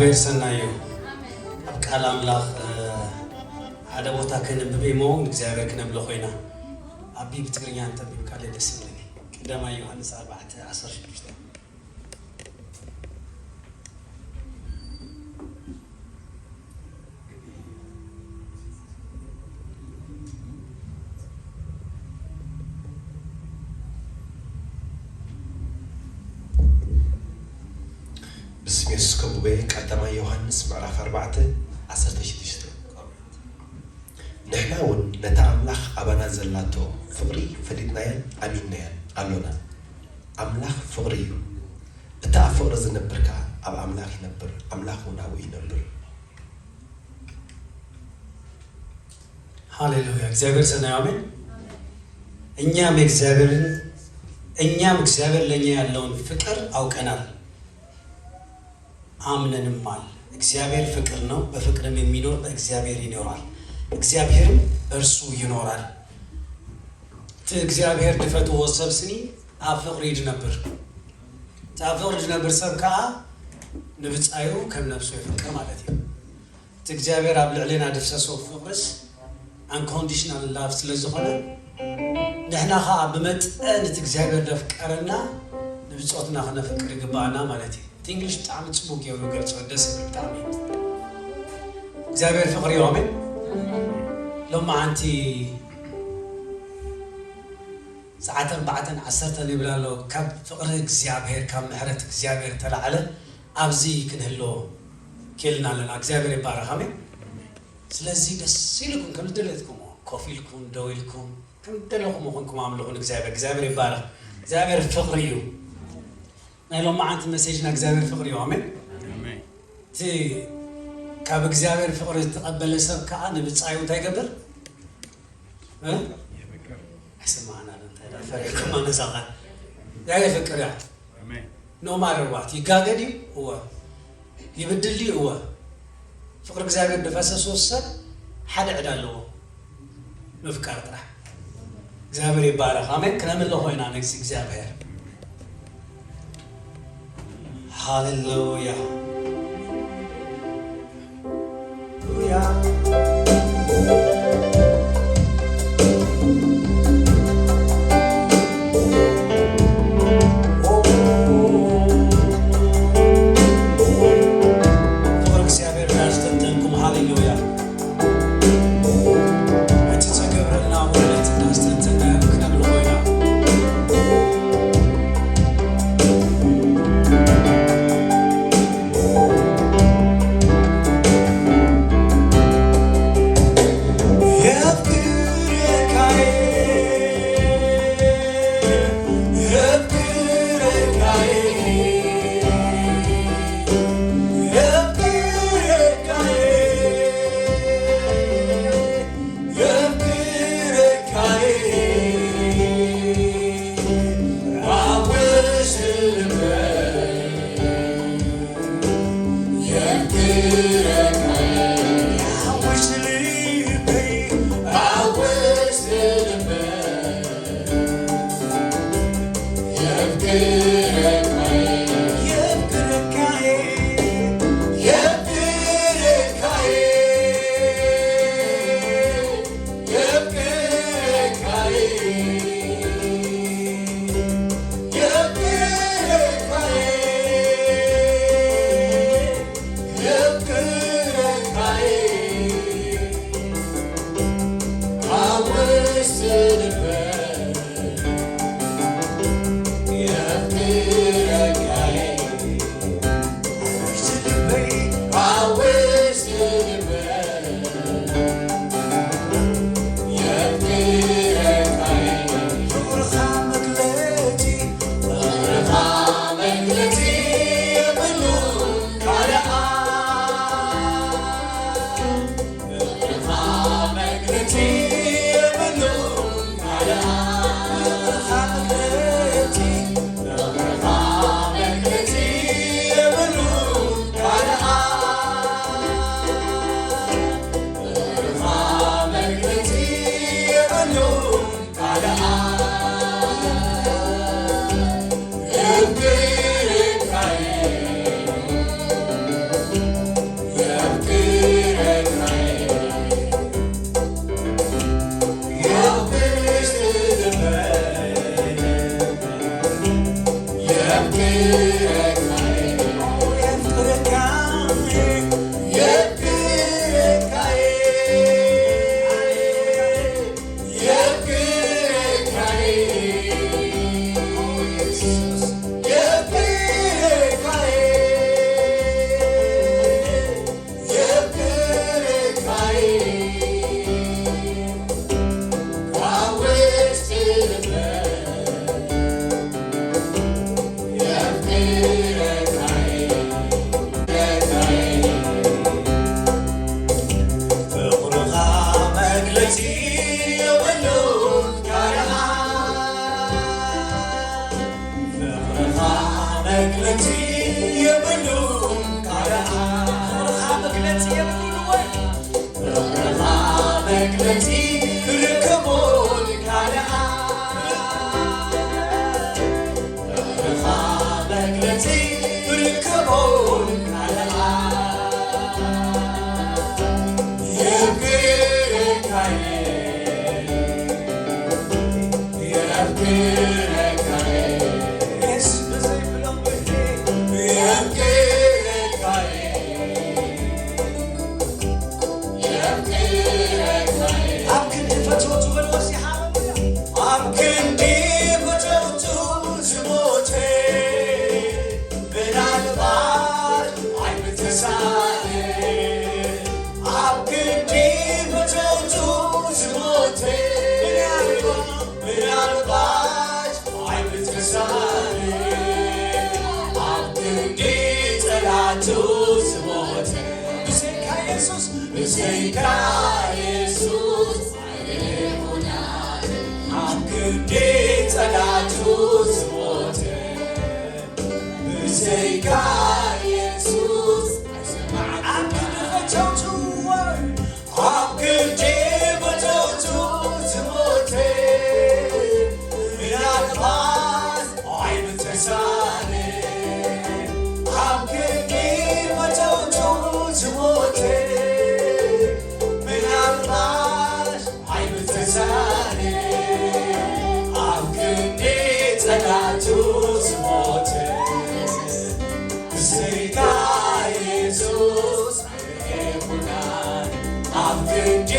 እግዚኣብሔር ሰናይ እዩ። ኣብ ቃል ኣምላኽ ሓደ ቦታ ከነንብብ እሞ ንእግዚኣብሔር ክነምልኾ ኢና። ኣቢ ብትግርኛ እንተንቢብካለይ ደስ ይብለኒ። ቀዳማይ ዮሃንስ ኣርባዕተ ዓሰርተ ሽዱሽተ። ብስም የሱስ ከንብበየ ቀዳማይ ዮሃንስ ምዕራፍ ኣርባዕተ ዓሰርተ ሽዱሽተ። ንሕና እውን ነታ ኣምላኽ ኣባና ዘላቶ ፍቕሪ ፈሊጥናያን ኣሚንናያን ኣሎና። ኣምላኽ ፍቕሪ እዩ። እቲ ኣብ ፍቕሪ ዝነብር ከኣ ኣብ ኣምላኽ ይነብር፣ ኣምላኽ እውን ኣብኡ ይነብር። ሃሌሉያ። እግዚአብሔር ሰናይ አሜን። እኛም የእግዚአብሔርን እኛም እግዚአብሔር ለእኛ ያለውን ፍቅር አውቀናል አምነንማል። እግዚአብሔር ፍቅር ነው፣ በፍቅርም የሚኖር በእግዚአብሔር ይኖራል፣ እግዚአብሔርም በእርሱ ይኖራል። እቲ እግዚኣብሔር ድፈትዎ ሰብ ስኒ ኣብ ፍቕሪ እዩ ዝነብር። እቲ ኣብ ፍቕሪ ዝነብር ሰብ ከዓ ንብፃዩ ከም ነብሱ የፍቅር ማለት እዩ። እቲ እግዚኣብሔር ኣብ ልዕሌና ድፍሰሶ ፍቕርስ unconditional love ስለ ዝኾነ ንሕና ከዓ ብመጠን እቲ እግዚኣብሔር ዘፍቀረና ንብፆትና ክነፍቅር ይግባኣና ማለት እዩ። እቲ እንግሊሽ ብጣዕሚ ፅቡቅ ገይሩ ገልፆ ደስ ይብል ብጣዕሚ። እግዚኣብሔር ፍቕሪ እዩ። ኣሜን። ሎማዓንቲ ሰዓት ኣርባዕተን ዓሰርተን ይብል ኣሎ። ካብ ፍቕሪ እግዚኣብሔር ካብ ምሕረት እግዚኣብሔር ተላዕለ ኣብዚ ክንህሎ ክልና ኣለና። እግዚኣብሔር ይባረኽ። ኣሜን። ስለዚ ደስ ኢልኩም ከም ዝደለትኩሞ ኮፍ ኢልኩም ደው ኢልኩም ከም ዝደለኹሞ ኮንኩም ኣምልኹ ንእግዚኣብሔር። እግዚኣብሔር ይባረኽ። እግዚኣብሔር ፍቕሪ እዩ። ናይ ሎማዓንቲ መሴጅና እግዚኣብሔር ፍቕሪ እዩ። ኣሜን። እቲ ካብ እግዚኣብሔር ፍቕሪ ዝተቐበለ ሰብ ከዓ ንብፃዩ እንታይ ይገብር? ኣይሰማዕና እንታይ ፈሪሕኩም ኣነሳኻ ያ የፍቅር ያ no matter what ይጋገድ እዩ እወ ይብድል እዩ እወ ፍቅሪ እግዚኣብሔር ድፈሰሶ ሰብ ሓደ ዕዳ ኣለዎ ምፍቃር ጥራሕ እግዚኣብሔር ይባረኽ ኣሜን ክነምልኾ ኢና ነግሲ እግዚኣብሔር ሃሌሉያ የብሉን ካልኣ ፍቕርኻ መግለጺ የብሉን ካልኣ ፍቕርኻ መግለጺ የብሉን ወይ ፍቕርኻ መግለጺ ርከቦን ካልኣ ፍቕርኻ መግለጺ ርከቦን ካልኣ የፍቅረካየ የፍቅረካየ የፍቅረካየ ኣብ ክንዲ ፈተውቱ በልዎ እስቲ ሃሌሉያ። ኣብ ክንዲ ፈተውቱ ዝሞተ ምናልባት ኣይምተሳእነ። ኣብ ክንዲ ፈተውቱ ዝሞተ ምናልባት ኣይምተሳእነ። ኣብ ክንዲ ጸላእቱ ዝሞተ ብዘይካ የሱስ ብዘይካ የሱስ ኣብ ክንዲ ጸላእቱ ዝሞተ ብዘይካ የሱስ ኣብ ክንዲ ፈተውቱ ኣብ ክንዲ ፈተውቱ ዝሞተ ምናልባት ኣይምተሳእነ። ኣብ ክንዲ ፈተውቱ ዝሞተ ምናልባት ኣይምተሳእነ። ኣብ ክንዲ ጸላእቱ ዝሞተ ብዘይካ የሱስ ኣይኮናን። ኣብ ክንዲ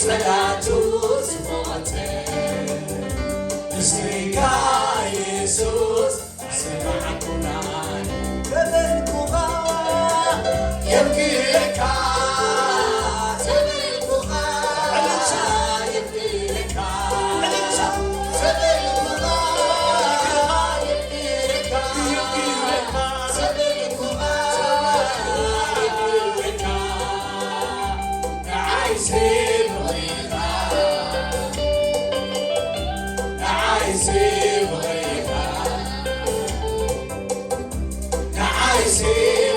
ጸላእቱ ዝሞተ ብዘይካ የሱስ ኣይሰማዕኩናን። ተበልኩኻ የብክየካ ተበልኩኻ የብክየካ ተበልኩኻ የብክየካ ተበልኩኻ የብክየካ ንዓይሲ ብኽሪኻ ንዓይሲ ብኽሪኻ ንዓይሲ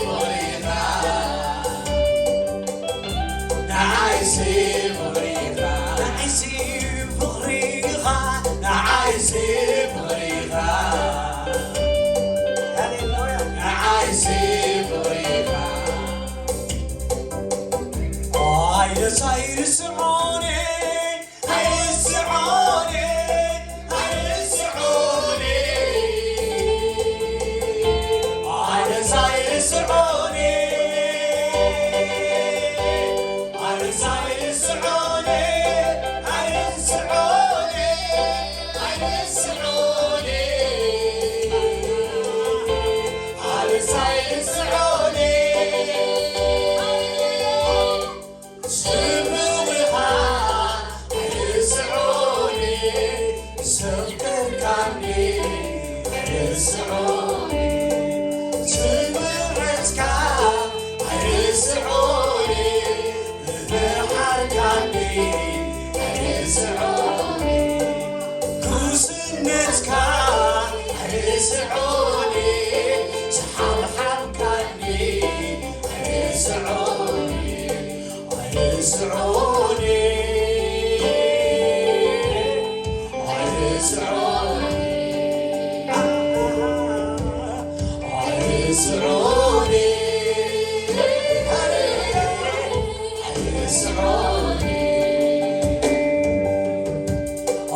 ብኽሪኻ ንዓይሲ ብኽሪኻ ንዓይሲ ብኽሪኻ ንዓይሲ ብኽሪኻ ሃሌሉያ ንዓይሲ ብኽሪኻ ኣይረሳይ ርስዖኔ ኣይርስዖኒ ኣይርስዖኒ ኣይረሳይ ርስዖኒ ኣይረሳይ ርስዖኒ ኣይርስዖኒ ኣይርስዖኒ ኣይረሳይ ርስዖኒ ስምዒኻ ኣይርስዖኒ ዘፍቀርካኒ ኣይርስዖኒ ስምዒትካ ኣይርስዖኒ ዝመሓርካኒ ኣይርስዖኒ ጉስነትካ ኣይርስዖኒ ዝሓብሓብካኒ ኣይርስዖኒ ኣይርስዑኒ ኣይርስዑኒ ኣይርስዑኒ ኣይርስዑኒ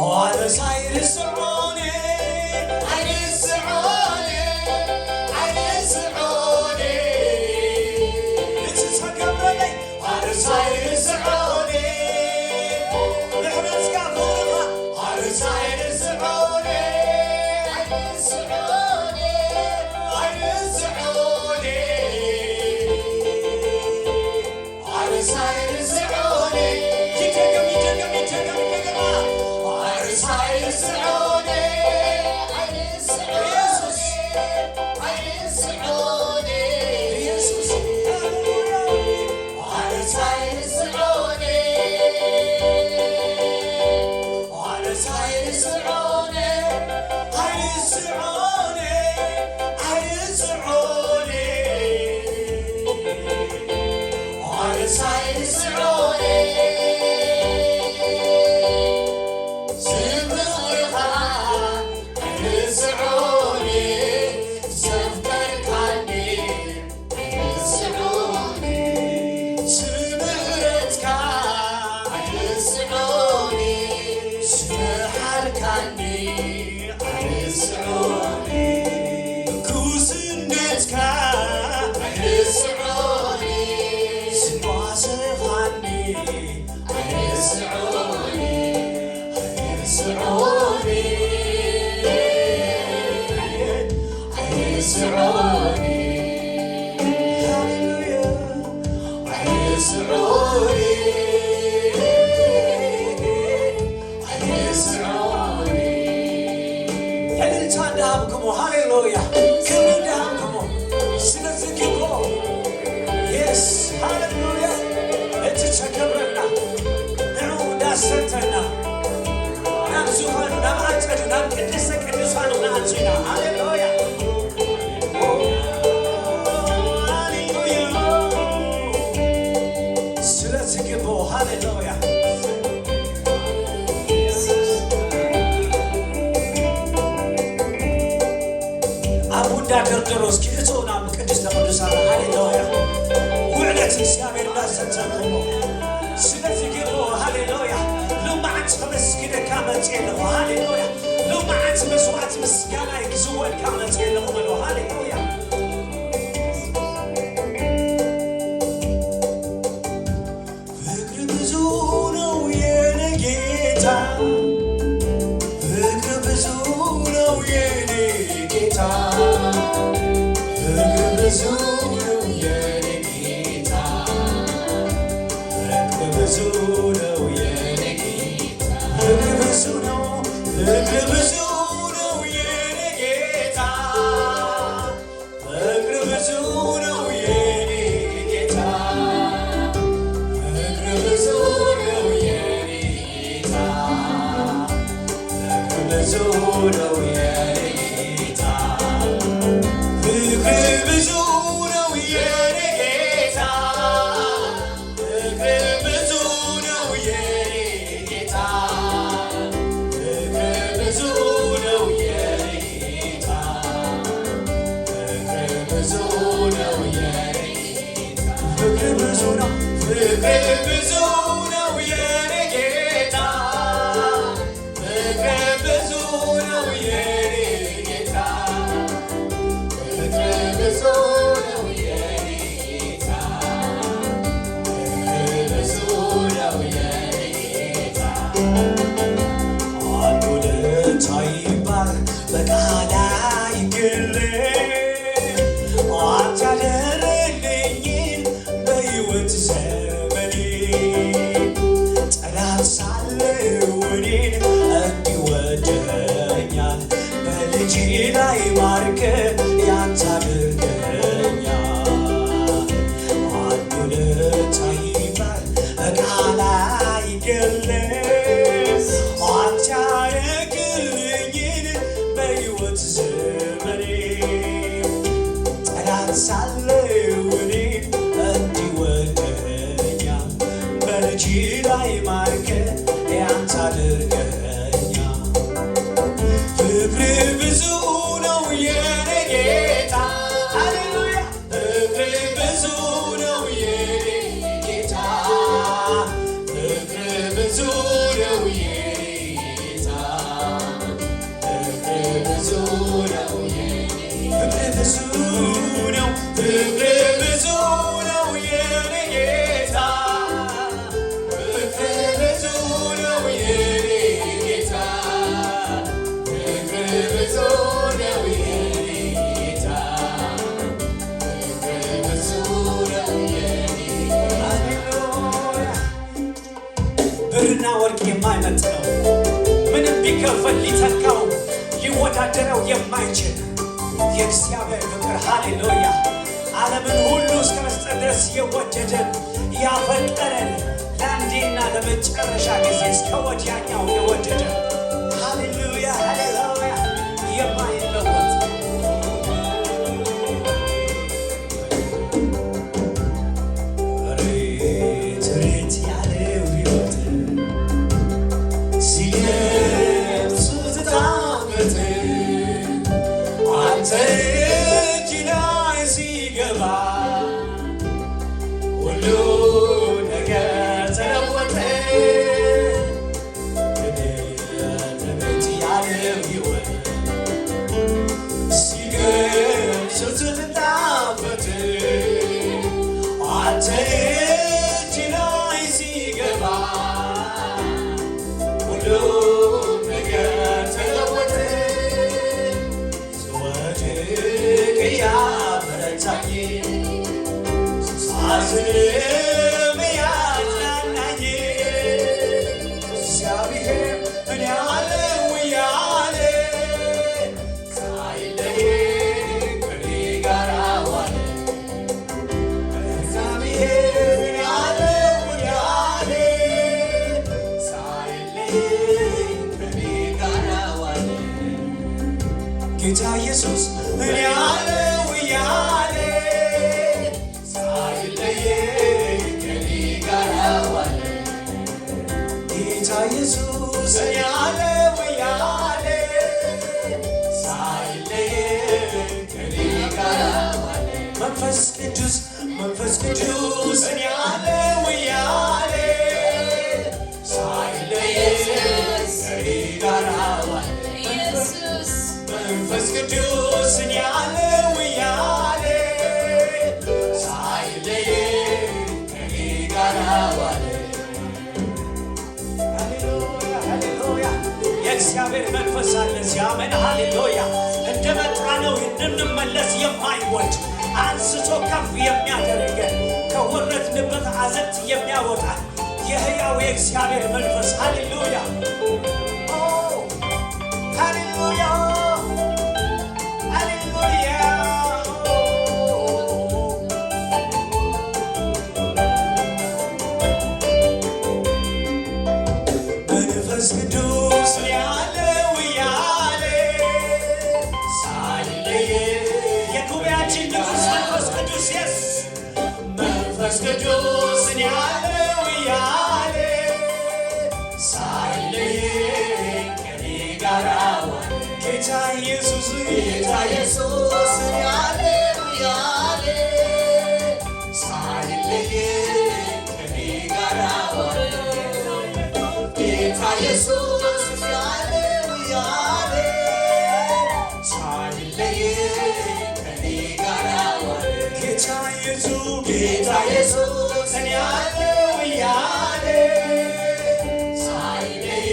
ኣነስ ኣይርስዑኒ ኣይርስዑኒ ኣይርስዑኒ እቲ ተገብረለይ ኣነስ ኣይርስዑኒ ኣይርስዖኒ፣ ምርኩስነትካ ኣይርስዖኒ፣ ስባስኻኒ ኣይርስዖኒ፣ ኣይርስዖኒ፣ ኣይርስዖኒ፣ ሃሌሉያ፣ ኣይርስዖኒ። ዕልልታ እንዳሃብክሞ፣ ሃሌሉያ፣ ክብሪ እንዳሃብክሞ፣ ስለዚ ግብኦ። የስ፣ ሃሌሉያ። እቲ ተገብረና፣ ንዕኡ እንዳሰተና፣ ናብ ዙፋኑ፣ ናብ ኣጸዱ፣ ናብ ቅድስተ ቅዱሳኑ ክንኣቱ ኢና። ሃሌሉያ። ሃሌሉያ። ስለዚ ግብኦ፣ ሃሌሉያ። ኣቡ እንዳደርደሮ እስኪ እትው ናብ ቅድስተ ቅዱሳን፣ ሃሌሉያ። ውዕለት እግዚኣብሔር እንዳሰተንኩሞ። ስለዚ ግብኦ፣ ሃሌሉያ። ሎማዓንቲ ከመስግነካ መጽእ ኣለኹ፣ ሃሌሉያ። ሎማዓንቲ መስዋዕቲ ምስጋናይ ክስወልካ መጽእ ኣለኹ በሎ፣ ሃሌሉያ። ፍቅር ብዙ ነው የኔ ጌታ፣ ፍቅር ብዙ ነው የኔ ጌታ፣ ፍቅር ብዙ ነው የኔ ጌታ፣ ፍቅር ብዙ ነው የኔ ጌታ፣ ፍቅር ብዙ ነው፣ ፍቅር ብዙ ነው የኔ ጌታ። ፍቅር ብዙ ነው የኔ ጌታ፣ ፍቅር ብዙ ነው የኔ ጌታ፣ ፍቅር ብዙ ነው የኔ ጌታ፣ ፍቅር ብዙ ነው የኔ ጌታ። ፍቅር ብዙ ነው የኔ ጌታ፣ ፍቅር ብዙ ነው የኔ ጌታ፣ ፍቅር ብዙ ነው የኔ ጌታ፣ ፍቅር ብዙ ነው፣ ፍቅር ብዙ ነው የኔ ጌታ። ፍቅር ብዙ ነው የኔ ጌታ፣ ፍቅር ብዙ ነው የኔ ጌታ፣ ፍቅር ብዙ ነው የኔ ጌታ። አንዱ ለታይ ባር በቃል አይገለጽ አንተ ያደረግልኝን በሕይወት ዘመኔ ጠላት ሳለው እኔን እንዲወደኛል በልጅ ላይ ማርከ ያንተ አድርገኛል። አንድ ውለታ ይባል በቃል አይገለጽ አንተ ያረግልኝን በሕይወት ዘመኔ ጠላት ሳለው እኔ እንዲወደኛ በልጅ ላይ ማርከ ያንተ አድርገኛ። ፍቅር ብዙ ነው የኔ ጌታ፣ ሃሌሉያ። ፍቅር ብዙ ነው የኔ ጌታ፣ ፍቅር ብዙ ነው የኔ ጌታ። ፍቅር ብዙ ነው የኔ፣ ፍቅር ብዙ ነው፣ ፍቅር ብዙ ነው የኔ ጌታ። ፍቅር ብዙ ነው የኔ ጌታ። ፍቅር ብዙ ነው የኔ ጌታ። ፍቅር ብዙ ነው የኔ፣ ሃሌሉያ። ብርና ወርቅ የማይመጥነው፣ ምንም ቢከፈል ሊተካው ሊወዳደረው የማይችል የእግዚአብሔር ፍቅር፣ ሃሌሉያ። ዓለምን ሁሉ እስከ መስጠት ድረስ የወደደን ያፈቀረን፣ ለአንዴና ለመጨረሻ ጊዜ እስከ ወዲያኛው የወደደን፣ ሃሌሉያ፣ ሃሌሉያ፣ የማይለወጥ ሬት ሬት ያለው ሕይወት ሲለብሱ ትጣፈጥ አንተ እጅ ላይ ሲገባ ሁሉ ነገር ተለወጠ። ሬት ሬት ጌታ ኢየሱስ እኔ አለው እያለ ሳይለየኝ ከኔ ጋር ዋለ። ጌታ ኢየሱስ እኔ አለው እያለ ሳይለየኝ ከኔ ጋር ዋለ። መንፈስ ቅዱስ መንፈስ ቅዱስ እኔ አለው እያለ ሳይለየኝ ከኔ ጋር ዋለ። ኢየሱስ መንፈስ ቅዱስ እኔ አለው እያለ ሳይለየኝ ከኔ ጋር ዋለ። ሃሌሉያ፣ ሃሌሉያ። የእግዚአብሔር መንፈስ አለ እዚህ። አሜን፣ ሃሌሉያ። እንደመጣነው እንድንመለስ የማይወድ፣ አንስቶ ከፍ የሚያደርገን፣ ከወረድንበት አዘቅት የሚያወጣ የሕያው የእግዚአብሔር መንፈስ። ሃሌሉያ፣ ኦ፣ ሃሌሉያ፣ ሃሌሉያ። መንፈስ ቅዱስ ያለው እያለ ሳይለየ የጉባኤያችን ንጉሥ መንፈስ ቅዱስ፣ የስ መንፈስ ቅዱስ ያለው እያለ ሳይለየ ከኔ ጋር ዋለ። ጌታ ኢየሱስ ጌታ ኢየሱስ ያለው እያለ ሳይለየ ከኔ ጋር ዋለ። ጌታ ኢየሱስ ያለው እያለ ሳይለየ ከኔ ጋር ዋለ። ጌታ ኢየሱስ ጌታ ኢየሱስ ያለው እያለ ሳይለየ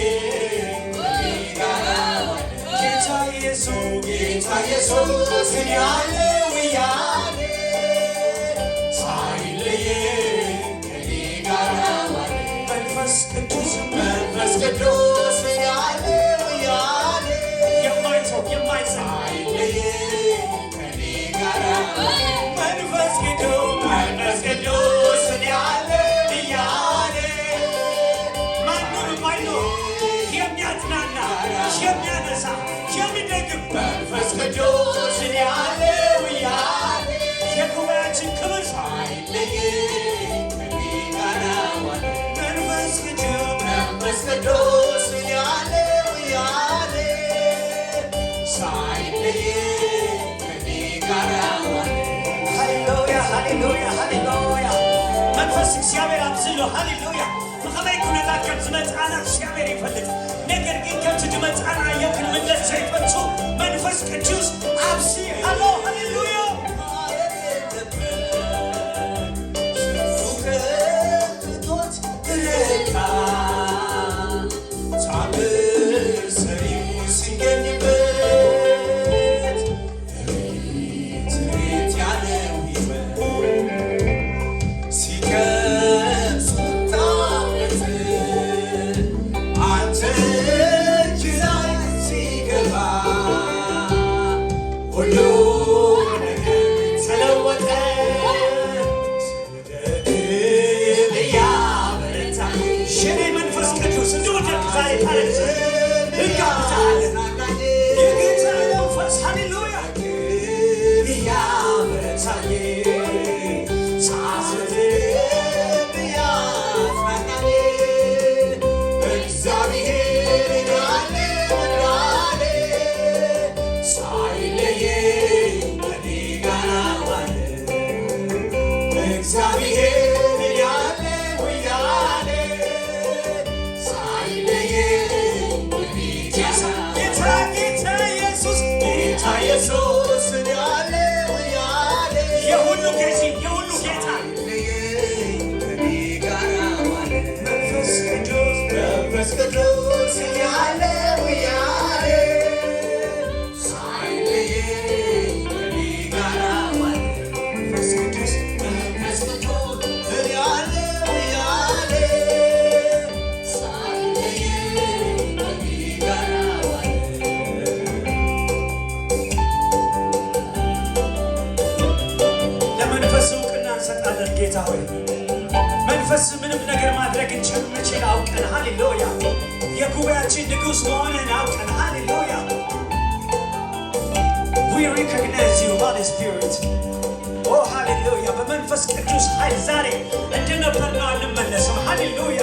ከኔ ጋር ዋለ። ጌታ ኢየሱስ ጌታ ኢየሱስ ያለው እያለ ሳይለየ ከኔ ጋር ዋለ። መንፈስ ቅዱስ መንፈስ ቅዱስ ያለው እያለ የማይተው የማይሰማ ሳይለየ ከኔ ጋር ዋለ። መንፈስ ቅዱስ መንፈስ ቅዱስ ያለው እያለ ማንም የማይኖር የሚያጽናና የሚያነሳ የሚደግፍ መንፈስ ቅዱስ ያለው እያለ የጉባኤያችን ክብር ሳይለየ ከኔ ጋር ዋለ። መንፈስ ቅዱስ መንፈስ ቅዱስ ያለው እያለ ሳይለየ ከኔ ጋር ዋለ። ሃሌሉያ፣ ሃሌሉያ፣ ሃሌሉያ። መንፈስ እግዚኣብሔር ኣብዝሎ። ሃሌሉያ። ብኸመይ ኩነታት ከም ዝመጽኣና እግዚኣብሔር ይፈልጥ። ነገር ግን ከምቲ ዝመጽኣናዮ ክንምለስ ዘይፈቱ መንፈስ ቅዱስ ኣብዚ ኣሎ። ሃሌሉያ። የኔ መንፈስ ቅዱስ እንደወደድክ ዛሬ ታረግ ዘንድ እንጋብዝሃለን። የጌታ መንፈስ ሃሌሉያ እያበረታኝ ሳዝን እያጽናናኝ እግዚአብሔር ያለ እንዳለ ሳይለየኝ ከኔ ጋር ዋለ። እግዚአብሔር ያለ እያለ ሳይለየኝ ጌታ ጌታ ኢየሱስ ጌታ ኢየሱስ ያለ እያለ የሁሉ ገዢ የሁሉ ጌታ ሳይለየኝ ከኔ ጋር ዋለ። መንፈስ ቅዱስ መንፈስ ቅዱስ ያለ እያለ ሳይለየኝ ከኔ ጋር ዋለ። መንፈስ ቅዱስ መንፈስ ቅዱስ እኔ አለሁ እያለ ሳይለየኝ ከኔ ጋር ዋለ። ለመንፈስ እውቅና እንሰጣለን ጌታ ሆይ። መንፈስ ምንም ነገር ማድረግ እንችል አውቀን። ሃሌሉያ። የጉ ጉባኤያችን ንጉስ መሆንህን አውቀን። ሃሌሉያ። We recognize you, Holy Spirit. ኦ ሃሌሉያ። በመንፈስ ቅዱስ ኃይል ዛሬ እንደነበርነው አንመለስም። ሃሌሉያ።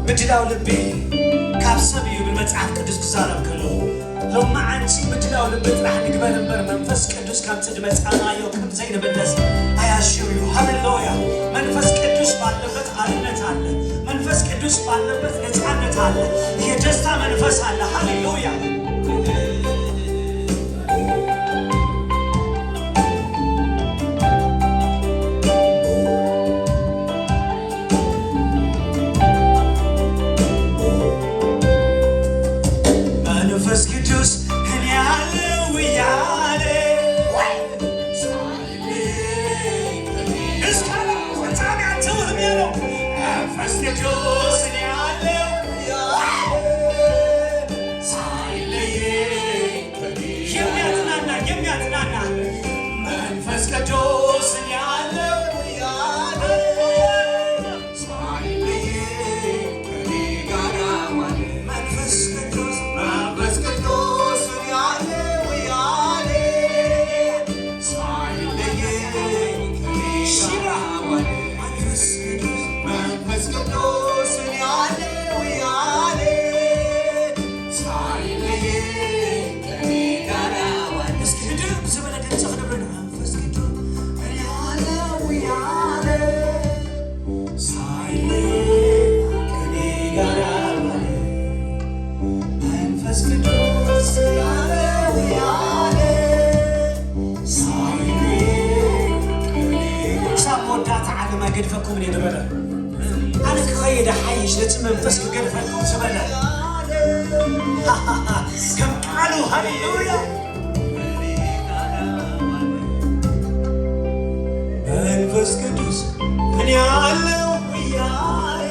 ምድላው ልቢ ካብ ሰብ እዩ ብመጽሓፍ ቅዱስ ክዛረብ ከሎ፣ ሎማዓንቲ ምድላው ልቢ ጥራሕ ንግበር እምበር መንፈስ ቅዱስ ካብ ጽድመ ጻማዮ ከም ዘይንምለስ I assure you። ሃሌሉያ። መንፈስ ቅዱስ ባለበት አርነት አለ። መንፈስ ቅዱስ ባለበት ነጻነት አለ። የደስታ መንፈስ አለ። ሃሌሉያ። መንፈስ ቅዱስ እኔ ያለው እያለ እስካለ ፍጻሜያቸው የሚለው መንፈስ ቅዱስ እኔ ያለው እያለ ሳይለየኝ የሚያጽናና፣ የሚያጽናና መንፈስ ቅዱስ ያለው ያለ ሳይለየኝ ከኔ ጋራ ዋለ። መንፈስ ቅዱስ፣ መንፈስ ቅዱስ ያለው ያለ ሳይለየኝ ከኔ ጋራ ዋለ። መንፈስ ቅዱስ፣ መንፈስ ቅዱስ ያለው ያለ ሳይለየኝ ከኔ ጋራ ዋለ። እስኪ ህድእ ብዝበለ ድምፂ ክነብረን። መንፈስ ቅዱስ እኔ ያለው ያለ ሳይለየኝ ከኔ ጋራ ዋለ። መንፈስ ቅዱስ ያለው ያለ ሳይለየኝ ከኔ ጋራ ሳብ መወዳእታ ዓለም ኣይገድፈኩምን እየ ዝበለ። ኣነ ክኸይድ እሓይሽ ነቲ መንፈስ ክገድፈልኩም ዝበለ። ከም ቃሉ። ሃሌሉያ። መንፈስ ቅዱስ እኔ አለው እያለ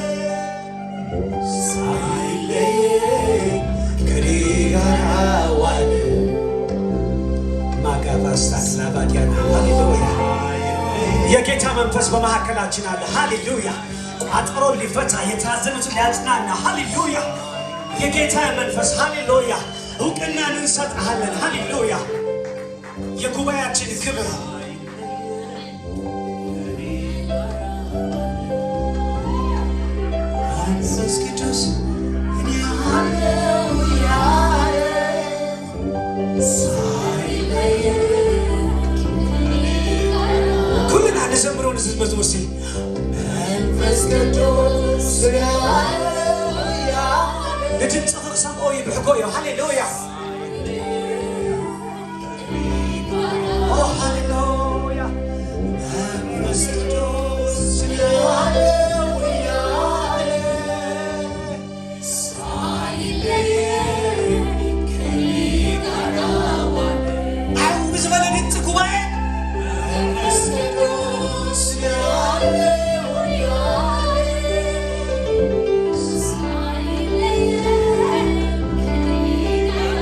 ሳይለየኝ ከኔ ጋር ዋለ። ማጋባስታ ክላባዲያና። ሃሌሉያ። የጌታ መንፈስ በመካከላችን አለ። ሃሌሉያ። ቋጠሮ ሊፈታ፣ የታዘኑትን ሊያጽናና። ሃሌሉያ። የጌታ መንፈስ። ሃሌሉያ። እውቅናን እንሰጥሃለን። ሃሌሉያ። የጉባኤያችን ክብር መንፈስ ቅዱስ እኔ አለው እያለ ሳይለየኝ ኩልና ንዘምሮ ንዚ መዝሙር ሲ መንፈስ ቅዱስ እኔ አለው እያለ ንድምፅኺ ክሰምዖ ይብሕጎ እዩ። ሃሌሉያ። ኦ፣ ሃሌሉያ። መንፈስ ቅዱስ ስለ አለው እያለ ሳይለየኝ ከኔ ጋር ዋለ። ዓው ብዝበለ ድምፂ ጉባኤ መንፈስ ቅዱስ ስለ አለው እያለ ሳይለየኝ ከኔ ጋር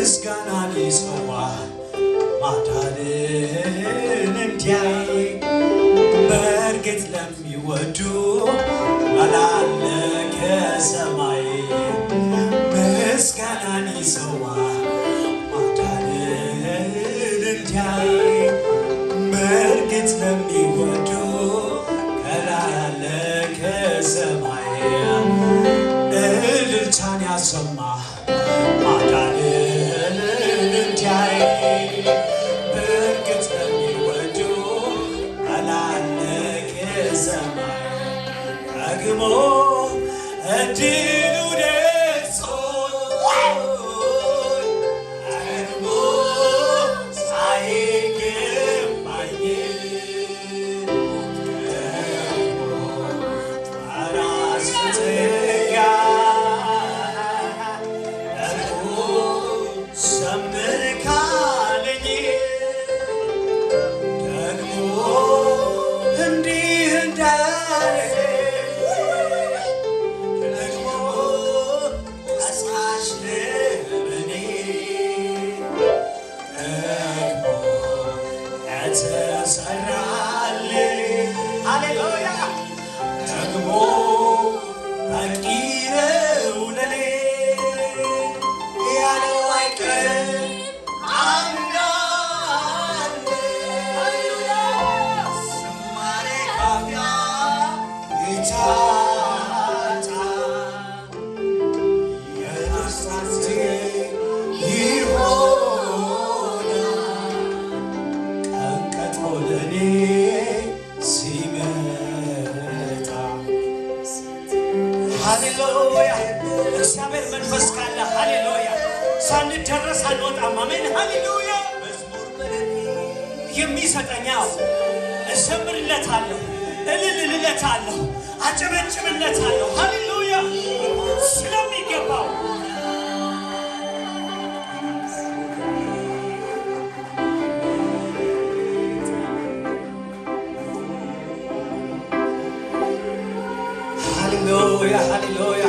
ምስጋናን ይሰዋ ማዳንን እንዲያይ። በእርግጥ ለሚወዱ መላለ ከሰማይ ምስጋናን ይሰዋ ማዳንን እንዲያይ። በእርግጥ ለሚወዱ ከላይ ያለ ከሰማይ እልልታን ያሰማ ማዳንን እንዲያይ። በእርግጥ ለሚወዱ መላለ ከሰማይ ደግሞ እድሉ ደርሶ ተሰራልኝ። ሃሌሉያ። ደግሞ ፈቂረው ለኔ ያለው አይቀር አምናለሁ። ሃሌሉያ። ዝማሬ ካፊያ ይታጣ ሃሌሉያ። እግዚአብሔር መንፈስ ካለ ሃሌሉያ። ሳንደረስ አንወጣም። አሜን። ሃሌሉያ። የሚሰጠኛው እዘምርለታለሁ፣ እልል እልለታለሁ፣ አጨበጭብለታለሁ። ሃሌሉያ። ስለሚገባው ሃሌሉያ፣ ሃሌሉያ።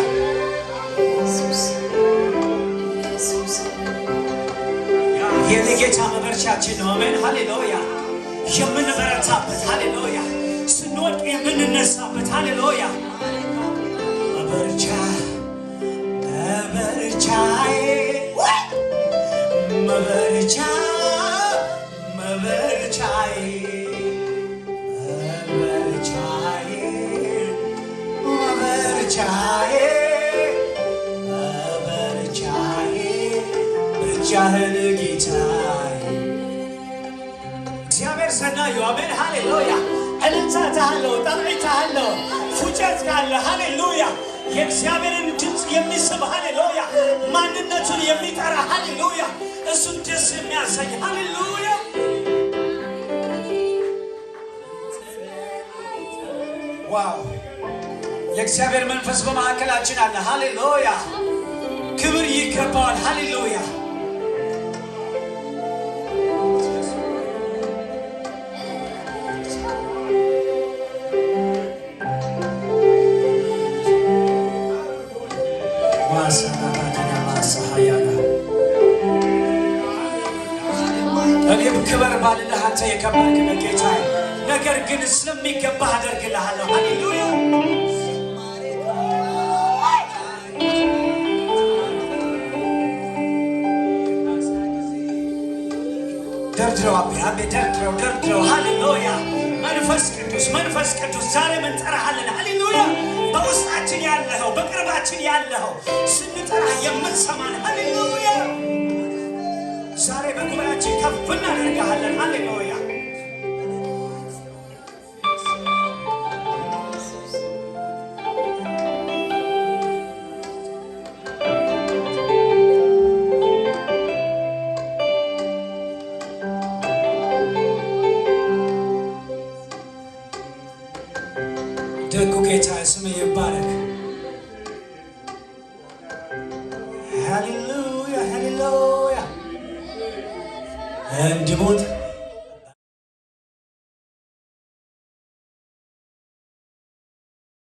የኔ ጌታ መበርቻችን ነው። አሜን። ሃሌሉያ። የምንበረታበት፣ ሃሌሉያ። ስንወድቅ የምንነሳበት፣ ሃሌሉያ። መበርቻ፣ መበርቻዬ፣ መበርቻ፣ መበርቻዬ፣ መበርቻዬ፣ መበርቻዬ፣ መበርቻዬ፣ ብቻህን ጌታዬ። እግዚአብሔር ሰናዩ። አሜን። ሃሌሉያ። እልልታ ታለው፣ ጣብዒ ታለው፣ ፉጨት ካለ ሃሌሉያ። የእግዚአብሔርን ድምፅ የሚስብ ሃሌሉያ። ማንነቱን የሚጠራ ሃሌሉያ። እሱን ደስ የሚያሰኝ ሃሌሉያ። ዋው! የእግዚአብሔር መንፈስ በመካከላችን አለ። ሃሌሉያ! ክብር ይገባዋል። ሃሌሉያ! ማሳናታቲና ማሳሃያና እኔም ክበር ባልልህ አንተ የከበርክ ነህ ጌታዬ። ነገር ግን ስለሚገባህ አደርግልሃለሁ። ሃሌሉያ። ደርድረው አቤ፣ አቤ፣ ደርድረው፣ ደርድረው። ሃሌሉያ። መንፈስ ቅዱስ፣ መንፈስ ቅዱስ ዛሬ እንጠራሃለን። ሃሌሉያ። በውስጣችን ያለኸው፣ በቅርባችን ያለኸው ስንጠራ የምትሰማን። ሃሌሉያ። ዛሬ በጉባኤያችን ከፍ እናደርግሃለን። ሃሌሉያ። ደጉ ጌታ ስምህ ይባረክ። ሃሌሉያ፣ ሃሌሉያ። እንድሞት